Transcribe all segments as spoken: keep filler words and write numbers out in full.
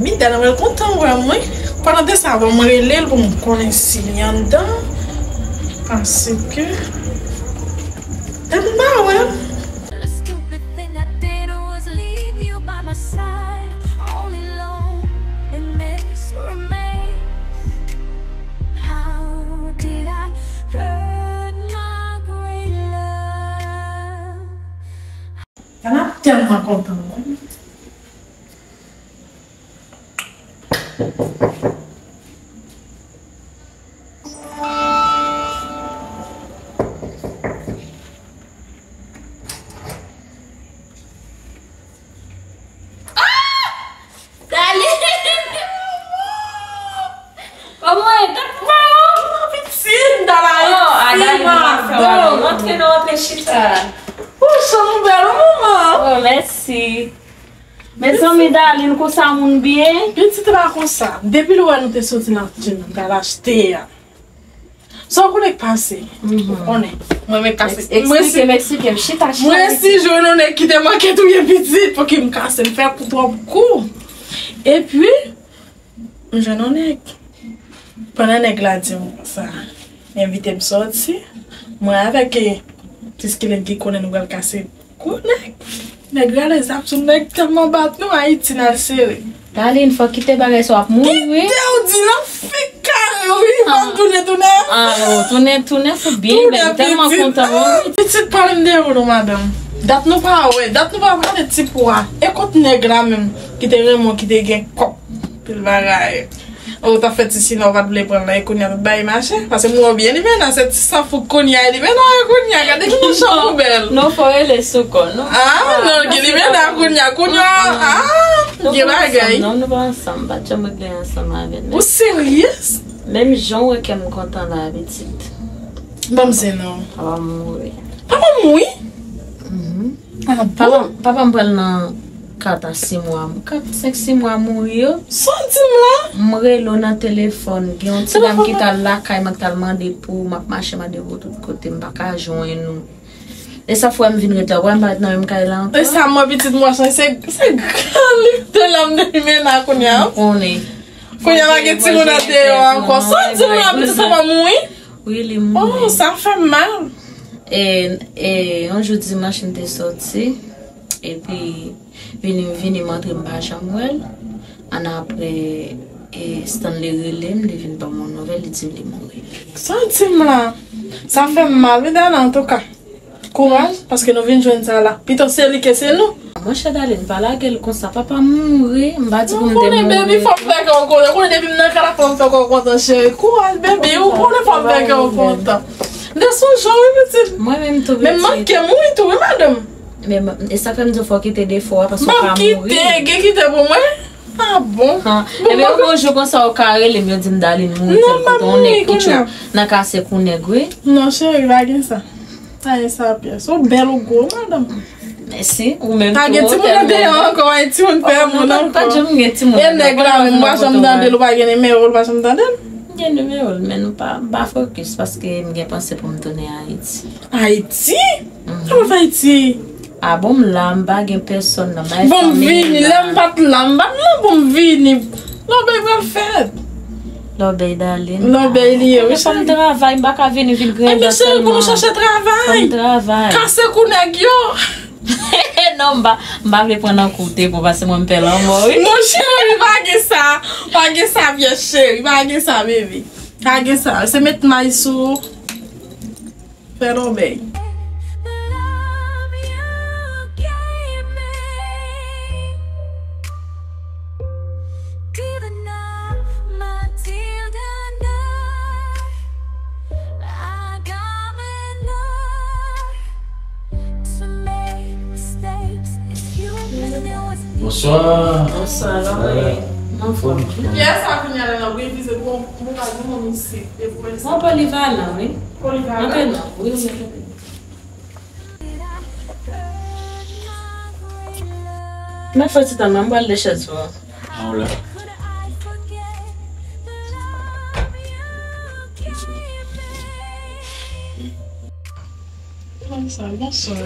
Vin dèyè mwen kontan wè mwen. Pandan de sa, bon, mwen rele l pou m konnen si li anndan. Paske. Depi m pa wè l. The stupid thing I did was leave you by my side. Only loneliness remains. How did I hurt my great love? Sa n ap tèlman kontan, wi. Dali! Kòman e? Tèt mwen, pitit, m ta la. Oh, a Dali, nou pa fè w ale. Rantre, nou rantre chita. Ou jan ou bèl, manman. Oh, mèsi. Mezanmi, Darline, konsa moun byen? Pitit la konsa. Depi lè w wè nou te soti nan chen nan, m t al achte a. Sa w konnen k pase? Ou konnen. Mwen menm kase. Eksplike m, eksplike m. Chita, chita. Mwen si jwenn yon nèg ki te manke touye pitit, pou ki m kase, m fè kou twòp kou. Epi, m jwenn yon nèg. Pandan nèg la di m sa, li envite m sòti, mwen avèk, eh, ti Skilèt ki konnen nou pral kase kou nèg. Nèg rale zam sou nèg tèlman bat nou, Ayiti n al sere. Darline, fò kite bagay sa w ap mouri. Kite w di nan fik kare wi, fò m tounen tounen. Ah, oh, tounen tounen, fout byen, men m tèlman kontan, wi. Pitit pale m de ou non, madanm. Dat nou pa wè, dat nou pa pale ti pwa. E kot nèg la menm, ki te renmen w, ki te gen kòb, pil bagay. Ou t ap fè ti sila, ou pa t vle pran l la, e kounye a tout bagay mache. Paske m wè w byen limena, se ti sanfouk kounye a, limena e kounye a, gade ki jan ou bèl. Non, fò rele sou kò, non. Ah, non, gen limena kounye a, kounye a, ah, gen bagay. Non, nou pa ansanm, m pa t janm regle ansanm avè l. Ou serye? Menm jan w wè kè m kontan la, pitit. Ban m zen non. Papa m mouri. Papa m mouri? Mhm. Ah bon? Papa, papa m pral nan kat a sis mwa, kat, senk, sis mwa mouri yo. Sa w di m la? M rele w nan telefòn, gen yon ti dam ki t al lakay mwen, ki t al mande pou ou, m ap mache mande pou ou tout kote, m pa ka jwenn ou. E sa fè m vin ret la, w wè m pa ret nan menm kay la ankò. E sa mwen pitit mwen chan, se, se gran lit de lam de limena kounye a. M konnen. Kounye a pa gen timoun andeyò ankò. Sa w di m la, pitit papa m mouri? Wi, li mouri. Oh, sa fè m mal. E, e, yon jou dimanch, m te sòti, epi vini, m vini, m antre, m pa janm wè l. Annapre, e, Stanley rele m, li vin ban m yon nouvèl, li di m li mouri. Sa w di m la? Sa fè m mal, wi, Dana, antouka. Kouraj, paske nou vin jwenn sa la. Pito se li ke se nou. Monchè Darline, pa lage l konsa. Papa mouri, m pa di pou m te mouri. Ou konnen, baby, fò m fè kè w kontan. Ou konnen, depi m nan kay la, fò m fè kè w kontan, cheri. Kouraj, baby, ou konnen fò m fè kè w kontan. De sou jan, wi, pitit. Mwen menm tou, pitit. Men m manke mouri tou, wi, madanm. Men, e sa fè m di w fò w kite defo a, paske w ka mouri. M ap kite, gen kite pou mwen? Ah bon? Ebyen, yon bon jou konsa, ou ka rele m, yo di m Darline mouri tèl kote, yon nèg ki tchou nan kase kou nèg, wi. Non, cheri, pa gen sa. Ay, sa pyès. Ou bèl, ou gwo, madanm. Mèsi. Ou menm tou, ou tèlman bèl. Pa gen timoun andeyò ankò, ay, timoun pè moun ankò. Pa janm gen timoun. E nèg la menm, m pa janm tande l, ou pa gen nimewo l, ou pa janm tande l? M gen nimewo l, men nou pa, m pa fokis paske m gen panse pou m tounen Ayiti. Ayiti? Sa w fè Ayiti? Ah bon, m la, m pa gen pèsonn nan, m pa gen fanmi m la. Bon, m vini, lè m pa t la, m pa t la, bon, m vini. Lòbèy pral fèt. Lòbèy, Darline. Lòbèy li ye, wi, cheri. Fò m travay, m pa ka vini vin griyen dan sèlman. Ebyen, cheri, pou nou chache travay. Fò m travay. Kase kou nèg yo. Non, m pa, m pa vle pran nan koute pou pase mwen m pè lanmò, wi. Mon cheri, pa gen sa. Pa gen sa, vyè cheri. Pa gen sa, bebe. Pa gen sa. Se met may sou ou. Fè lòbèy. Bonswa. Bonswa, lòbèy. Anfòm. Pyès sa kounye a la, n ap revize pou yon, pou yon isit. Bon, polivalan, wi. Polivalan. Antre non, wi, wi, antre. Mwen fè ti tan nan, m pral de chèz pou ou. An w la. Bonswa, bonswa.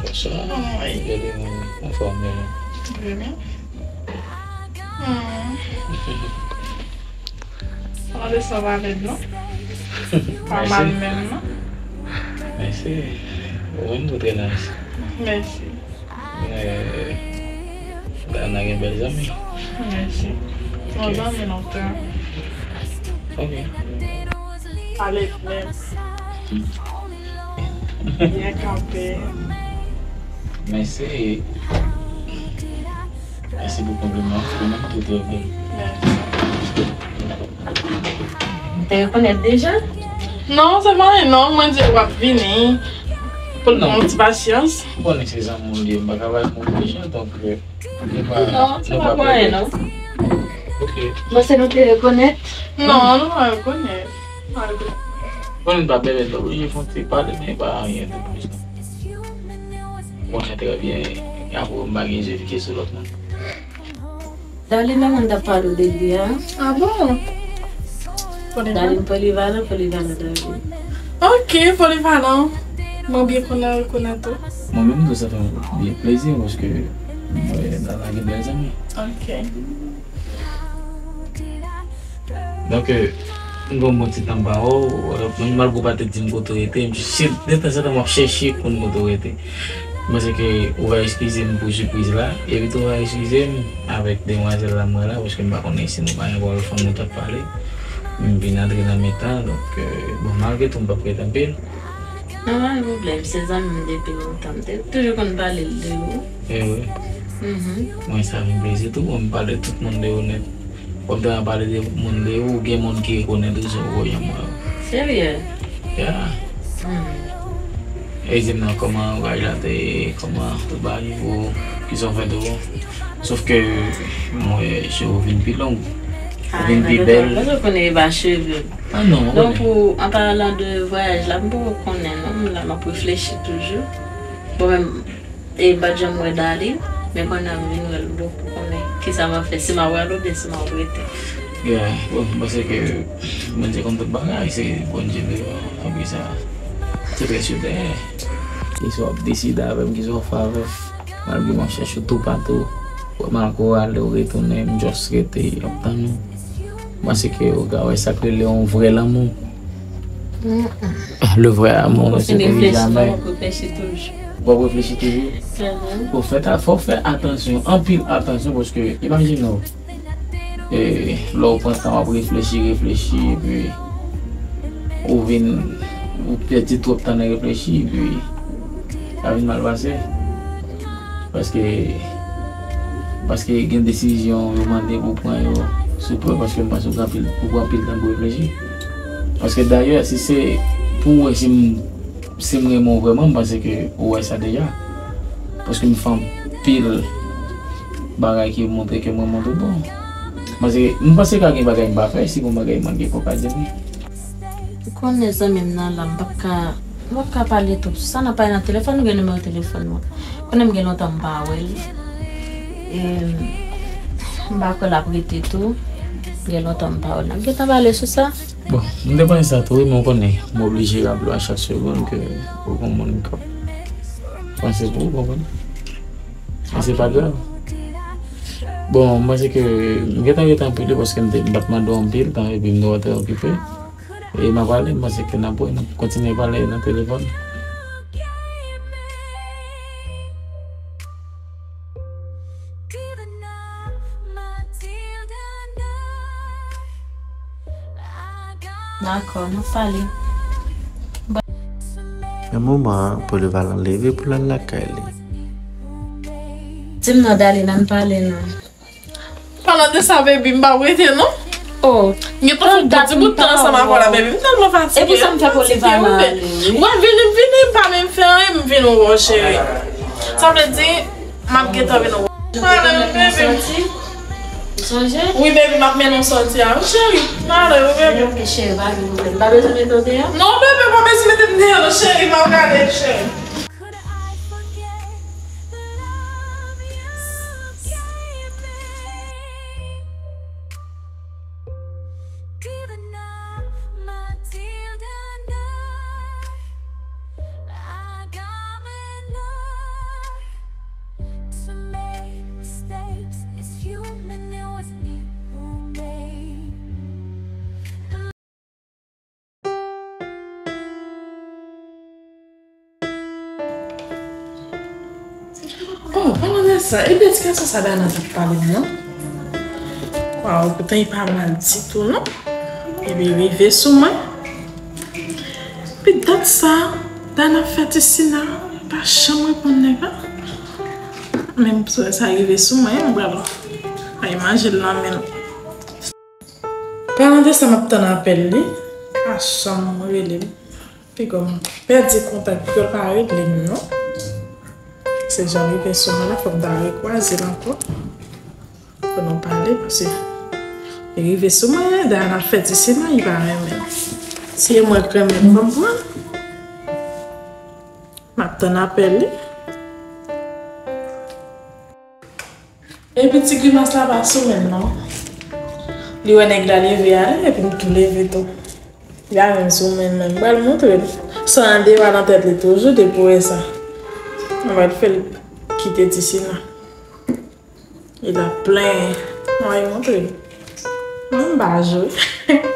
Bonswa. Anfòm, wi. Trè byen. Mande sa pa bèl non. Pa mal menm non. Mèsi. Ou menm tou trè nice. Mèsi. Eh, Dana gen bèl zanmi. Mèsi. Mwen zanmi lontan. Ok. Pale menm. Byen kanpe. Mèsi. Mèsi pou konpliman. Ou menm tou trè bèl. Mèsi. Ou te rekonèt deja? Non, se pa li non. Mwen di w ap vini. Pou l pran yon ti pasyans. Ou konnen se zanmi w li ye, m pa ka bay move jan, donk, euh, nou pa, non, se pa pou anyen non. Ok. Bon, se nou te rekonèt? Non, nou pa rekonèt. Pa rekonèt. Konnen pa bebe, nou oblije fè yon ti pale, men pa anyen de plis non. Ou konnen trè byen, apre m pa gen je fike sou lòt moun. Darline, la moun t ap pale w de li a. Ah bon? Polivalan? Darline Polivalan, Polivalan Darline. Ok, Polivalan. Mwen byen konn nan rekonèt ou. Mwen menm tou, sa fè mwen byen plezi paske mwen nan lage bèl zanmi. Ok. Donk, euh, m gon bon ti tan m pa wè w, euh, menm malgre w pa te di m kote w rete, m chèche, detanzantan m ap chèche konn kote w rete. M panse ke ou va eskize m pou sipriz la, epi tou ou va eskize m avèk demwazèl la m wè la, paske m pa konnen si nou pa gen pwòl fanm nou t ap pale. M vin antre nan mitan, donk, euh, bon, malgre tou m p ap rete anpil. Non, pa gen pwoblèm, se zanmi m depi lontan. M te toujou konn pale l de ou. E wi. Mhm. Mwen sa fè m plezi tou, bon, m pale tout moun de ou nèt. Kòm te ap pale de moun de ou, gen moun ki rekonèt ou sou ou janm wè ou. Serye? Yeah. Hmm. E di m nan kòman vwayaj la te ye, kòman tout bagay pou, kisa w fè tou. Sof ke mwen wè je w vin pi long, ou vin pi bèl. Paske w konnen e pa cheve. Ah non, ou konnen. Donk, ou, an palan de vwayaj la, m poko konnen non, m la m ap reflechi toujou. Bon, men, e m pa t janm wè Darline, men kounye a m vin wè l, bon, pou konnen kisa m ap fè, si m ap wè l oubyen si m ap rete. Yeah, bon, m panse ke Bondye konn tout bagay, se Bondye li apre sa, tout rès yo dèyè. Kisa w ap deside avè m, kisa w ap fè avè m, malgre m ap chèche w toupatou, wè m al kou ale, w retounen, m just rete, ap tann ou. M panse ke ou ka wè sa k rele yon vrè lanmou. Mm-mm. Le vrai amour ne se paye jamais. Ou ap reflechi toujou. W ap reflechi toujou? Mhm. Bon, fè ta-, fò w fè atansyon, anpil atansyon, paske imajine w, e, lè w pran tan w ap reflechi, reflechi, epi ou vin, ou pèdi twòp tan nan reflechi, epi sa vin mal pase. Paske, paske gen desizyon yo mande pou pran yo sou pwen, paske m panse ou gen anpil, ou pran anpil tan pou reflechi. Paske dayè, si se pou wè si m, si m renmen w vrèman, m panse ke ou wè sa deja. Paske m fè anpil bagay ki montre ke m renmen w tout bon. Paske m panse ka gen bagay m pa fè, si gon bagay m manke, fò w ka di m li. Ou konnen zanmi m nan la, m p ap ka, m p ap ka pale tou. Sa n ap pale nan telefòn, ou gen nimewo telefòn mwen. Konnen m gen lontan m pa wè l. E, m pa kwè l ap rete tou. M gen lontan m pa wè l. N ap gentan pale sou sa. Bon, m te panse sa tou, wi, men w konnen, m oblije raple w a chak segonn ke ou gon moun k ap panse pou ou, w konprann? Men se pa grav. Bon, m panse ke m gentan rete anpil wi, paske m te, m pa t mande w anpil tan, epi m te wè w trè okipe. E m ap ale, m panse ke n ap, n ap kontinye pale nan telefòn. Dakò, n ap pale. Nan moman an, Polivalan leve pou l al lakay li. Di m non, Darline, ann pale non. Palan de sa, baby, m pa rete non. Oh. M gentan fè yon bon ti bout tan ansanm avè w la, baby. M tèlman fatige. E pou sa m fè Polivalan ale, wi. W ap vini, m vini, m pa menm fè anyen, m vin wè w, cheri. Sa vle di, m ap gentan vin wè w. Mare w, baby. Ou sonje? Wi, baby, m ap mennen w sòti a, wi, cheri. Mare w, baby. Ok, cheri, pa gen pwoblèm. M pa bezwen mete w deyò? Non, baby, pa bezwen mete m deyò, non, cheri, m ap gade, cheri. Sa, ebyen, ti gason sa Dana t ap pale m nan. Waw, poutan li pa mal ditou, non. Epi rive sou mwen. Epi dat sa, Dana ap fè ti Sina, pa janm reponn nèg la. Menm sou sa rive sou mwen, mwen pral al manje l nan men l. Palan de sa m ap tann apèl li, pa janm rele m. Piga m pèdi kontak, piga l pa rele m non. Se jan rive sou mwen la, fòk m ta rekwaze l ankò. Pou nou pale, paske li rive sou mwen, Dana ap fè ti Sina, li pa renmen. Si e mwen k renmen l, fò m pran. M ap tann apèl li. Epi ti grimas la pa sou menm non. Li wè nèg la leve ale, epi m tou leve tou. Li pa menm sou menm menm. M pral montre l. Sa andeyò nan tèt li toujou depi w wè sa. Mwen pral fè l kite ti Sina. Li la plen. Mwen montre l. Mwen m pa jwe.